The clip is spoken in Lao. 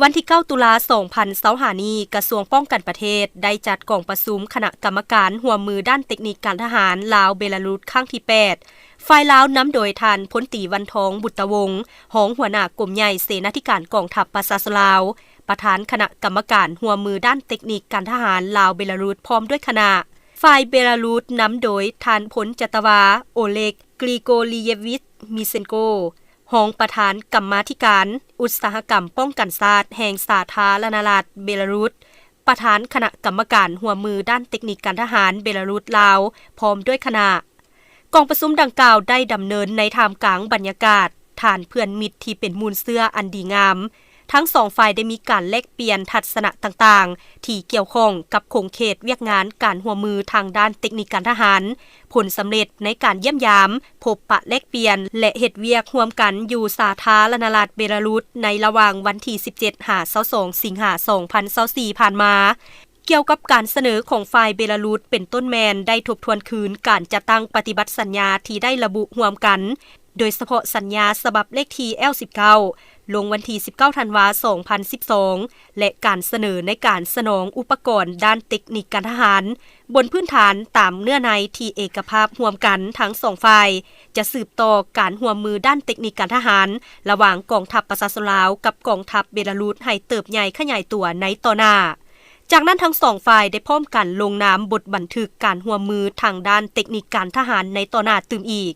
ວັນທີເກົ້າ ຕຸລາ ສອງພັນຊາວຫ້ານີ້, ກະຊວງປ້ອງກັນປະເທດໄດ້ຈັດກອງປະຊຸມຄະນະກຳມະການຮ່ວມມືດ້ານເຕັກນິກການທະຫານລາວ-ເບລາຣຸດຄັ້ງທີແປດ, ຝ່າຍລາວນຳໂດຍທ່ານ ພົນຕີ ວັນທອງ ບຸດຕະວົງ, ຮອງຫົວໜ້າກົມໃຫຍ່ເສນາທິການກອງທັບປະຊາຊົນລາວ, ປະທານຄະນະກຳມະການຮ່ວມມືດ້ານເຕັກນິກການທະຫານລາວ-ເບລາຣຸດ ພ້ອມດ້ວຍຄະນະ. ຝ່າຍເບລາຣຸດນຳໂດຍທ່ານ ພົນຈັດຕະວາ ໂອເລັກ ກຣີໂກລີເຢວິຊ ມີເຊັນໂກ, ຮອງປະທານກຳມາທິການອຸດສາຫະກຳປ້ອງກັນຊາດແຫ່ງສາທາລະນະລັດເບລາຣຸດ, ປະທານຄະນະກຳມະການຮ່ວມມືດ້ານເຕັກນິກການທະຫານເບລາຣຸດ-ລາວ ພ້ອມດ້ວຍຄະນະ. ກອງປະຊຸມດັ່ງກ່າວໄດ້ດຳເນີນໃນທ່າມກາງບັນຍາກາດຖານເພື່ອນມິດທີ່ເປັນມູນເຊື້ອອັນດີງາມ. ທັງສອງຝ່າຍໄດ້ມີການແລກປ່ຽນທັດສະນະຕ່າງໆ ທີ່ກ່ຽວຂ້ອງກັບຂົງເຂດວຽກງານການຮ່ວມມືທາງດ້ານເຕັກນິກການທະຫານ, ຜົນສຳເລັດໃນການຢ້ຽມຢາມ, ພົບປະແລກປ່ຽນ ແລະ ເຮັດວຽກຮ່ວມກັນຢູ່ສາທາລະນະລັດເບລາຣຸດ ໃນລະຫວ່າງວັນທີສິບເຈັດ ຫາ ຊາວສອງ ສິງຫາ ສອງພັນຊາວສີ່ ຜ່ານມາ. ກ່ຽວກັບການສະເໜີຂອງຝ່າຍເບລາຣຸດ ເປັນຕົ້ນແມ່ນໄດ້ທົບທວນຄືນການຈັດຕັ້ງປະຕິບັດສັນຍາທີ່ໄດ້ລະບຸຮ່ວມກັນ, ໂດຍສະເພາະສັນຍາສະບັບເລກທີ ແອລ ສິບເກົ້າ ລົງວັນທີສິບເກົ້າ ທັນວາ ສອງພັນສິບສອງ ແລະ ການສະເໜີໃນການສະໜອງອຸປະກອນດ້ານເຕັກນິກການທະຫານບົນພື້ນຖານຕາມເນື້ອໃນທີ່ເອກະພາບຮ່ວມກັນທັງສອງຝ່າຍ, ຈະສືບຕໍ່ການຮ່ວມມືດ້ານເຕັກນິກການທະຫານລະຫວ່າງກອງທັບປະຊາຊົນລາວກັບກອງທັບເບລາຣຸດໃຫ້ເຕີບໃຫຍ່ຂະຫຍາຍຕົວໃນຕໍ່ໜ້າ. ຈາກນັ້ນທັງສອງຝ່າຍໄດ້ພ້ອມກັນລົງນາມບົດບັນທຶກການຮ່ວມມືທາງດ້ານເຕັກນິກການທະຫານໃນຕໍ່ໜ້າຕື່ມອີກ.